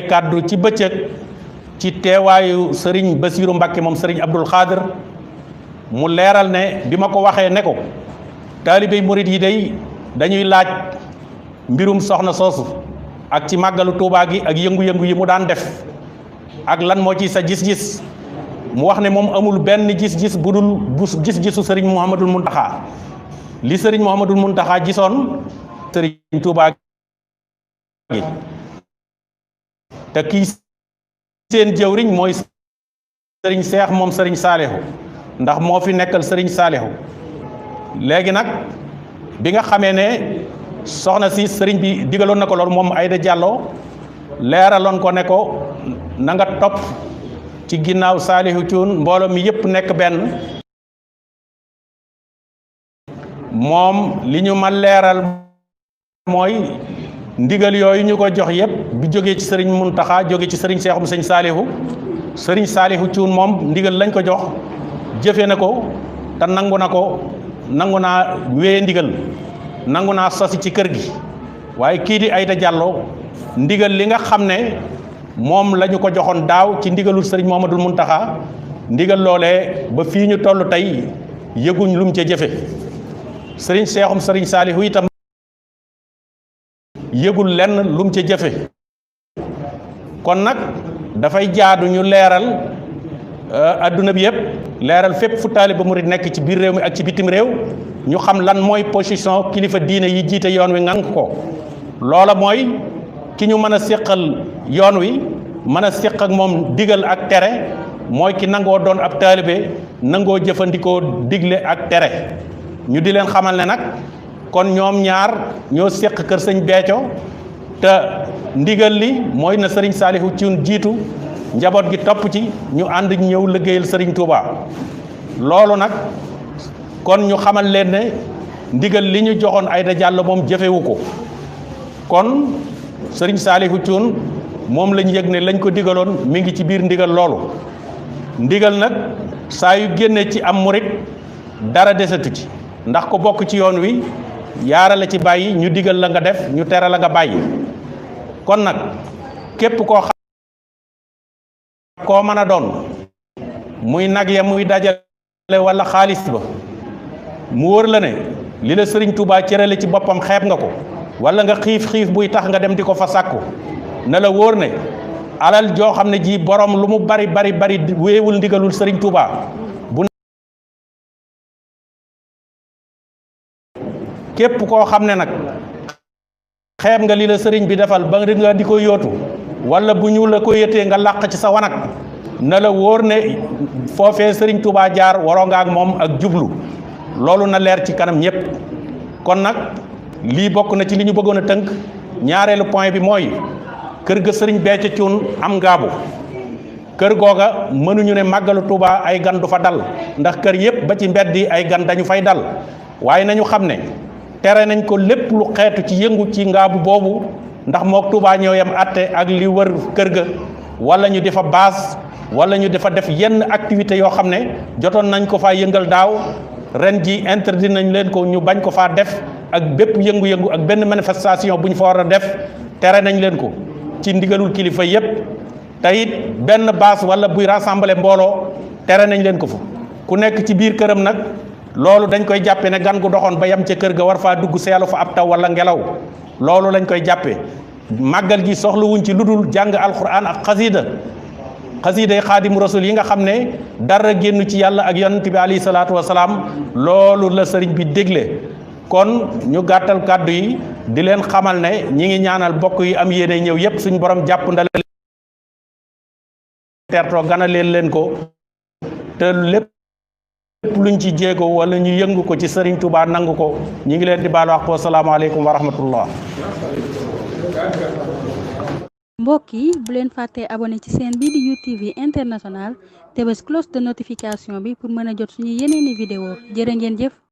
kàddu ci bëccëg ci teewaayu sëriñ Basiiru Mbàkke moom sëriñ Abdul Xaadir mu leeral ne bi ma ko waxee ne ko taalibey murit yi day dañuy laaj mbirum soxna soosu ak ci màggalu Tuubaa gi ak yëngu-yëngu yi mu daan def ak lan moo ci sa gis-gis mu wax ne moom amul benn gis-gis bu dul gis-gisu sëriñ Muhammadul Muntaxa li sëriñ Muhammadul Muntaxa gisoon sëriñ Tuubaa gi te kii seen jëwriñ mooy sëriñ Seex moom sëriñ Saalihu ndax moo fi nekkal sëriñ Saalihu léegi nag bi nga xamee ne soxna si sëriñ bi digaloon na ko loolu moom Aïda Diallo leeraloon ko ne ko na nga topp ci ginnaaw Saalihu Cuun mbooloo mi yëpp nekk benn moom li ñu ma leeral mooy ndigal yooyu ñu ko jox yëpp bi jógee ci sëriñ Muntaxa jóge ci sëriñ Seexum sëriñ Saalihu Cuun moom ndigal lañ ko jox jëfe na ko te nangu naa wéye ndigal nangu naa sosi ci kër gi waaye kii di Aïda Diallo ndigal li nga xam ne moom la ñu ko joxoon daaw ci ndigalul sëriñ Muhammadul Muntaxa ndigal loolee ba fii ñu toll tey yëguñ lum ca jëfe sëriñ Seexum sëriñ Saalihu itam yëgul lenn lum ca jëfe kon nag dafay jaadu ñu leeral adduna bi yëpp leeral fépp fu taaliba murid nekk ci biir réew mi ak ci bitim réew ñu xam lan mooy position kilifa diine yi jiite yoon wi ngank ko loola mooy ki ñu mën a séqal yoon wi mën a séq ak moom digal ak tere mooy ki nangoo doon ab taalibe nangoo jëfandikoo digle ak tere ñu di leen xamal ne nag kon ñoom ñaar ñoo séq kër sëñ Béthio te ndigal li mooy na sëriñ Saalihu Cuun jiitu njaboot gi topp ci ñu ànd ñëw liggéeyal sëriñ Touba loolu nag kon ñu xamal leen ne ndigal li ñu joxoon Aïda Diallo moom jëfewu ko kon sëriñ Saalihu Cuun moom lañ yëg ne lañ ko digaloon mi ngi ci biir ndigal loolu ndigal nag saa yu génne ci am murit dara desatu ci ndax ko bokk ci yoon wi yaara la ci bàyyi ñu digal la nga def ñu tere la nga bàyyi kon nag képp koo mën a doon muy nag ya muy dajale wala xaalis ba mu wër la ne li la sëriñ Touba cërale ci boppam xeeb nga ko wala nga xiif buy tax nga dem di ko fa sàkku na la wóor ne alal joo xam ne ji borom lu mu bari wéewul ndigalul sëriñ Touba bu képp koo xam ne nag xeeb nga li la sëriñ bi defal ba nga di ko yóotu wala bu ñu la ko yëtee nga làq ci sa wanag na la wóor ne foofee sëriñ Touba jaar waroo nga ak moom ak jublu loolu na leer ci kanam ñëpp kon nag lii bokk na ci li ñu bëggoon a tënk ñaareelu point bi mooy kër ga sëriñ Béthio Cuun am ngaabu kër googa mënuñu ne màggalu Touba ay gan du fa dal ndax kër yëpp ba ci mbedd yi ay gan dañu fay dal waaye nañu xam ne tere nañ ko lépp lu xeetu ci yëngu ci ngaabu boobu ndax mook Touba ñoo yam atte ak li wër kër ga wala ñu defa base wala ñu defa def yenn activité yoo xam ne jotoon nañ ko faa yëngal daaw ren ji interdit nañ leen ko ñu bañ ko faa def ak bépp yëngu-yëngu ak benn manifestation bu ñu fa war a def tere nañ leen ko ci ndigalul kilifa yépp te it benn base wala buy rassembler mbooloo tere nañ leen ko fa ku nekk ci biir këram nag loolu dañ koy jàppe ne gan gu doxoon ba yam ca kër ga war faa dugg seelu fa ab taw wala ngelaw loolu lañ koy jàppe màggal gi soxlawuñ ci lu dul jàng alquran ak xasida yi xaadimu rasul yi nga xam ne dara génn ci yàlla ak yonent bi alayhi salaatu wasalaam loolu la sëriñ bi dégle kon ñu gàttal kàddu yi di leen xamal ne ñi ngi ñaanal bokk yi am yéene ñëw yépp suñ borom jàpp ndale tertoo gana leen ko te lépp luñ ci jéego wala ñu yëngu ko ci sëriñ Touba nangu ko ñi ngi leen di baal wax ko asalaamaaleykum wa rahmatullah. mbokk yi bu leen fàttee abonné ci chaîne bi di UTV International te bés cloche de notification bi pour mën a jot suñu yeneeni vidéo jërë ngeen jëf.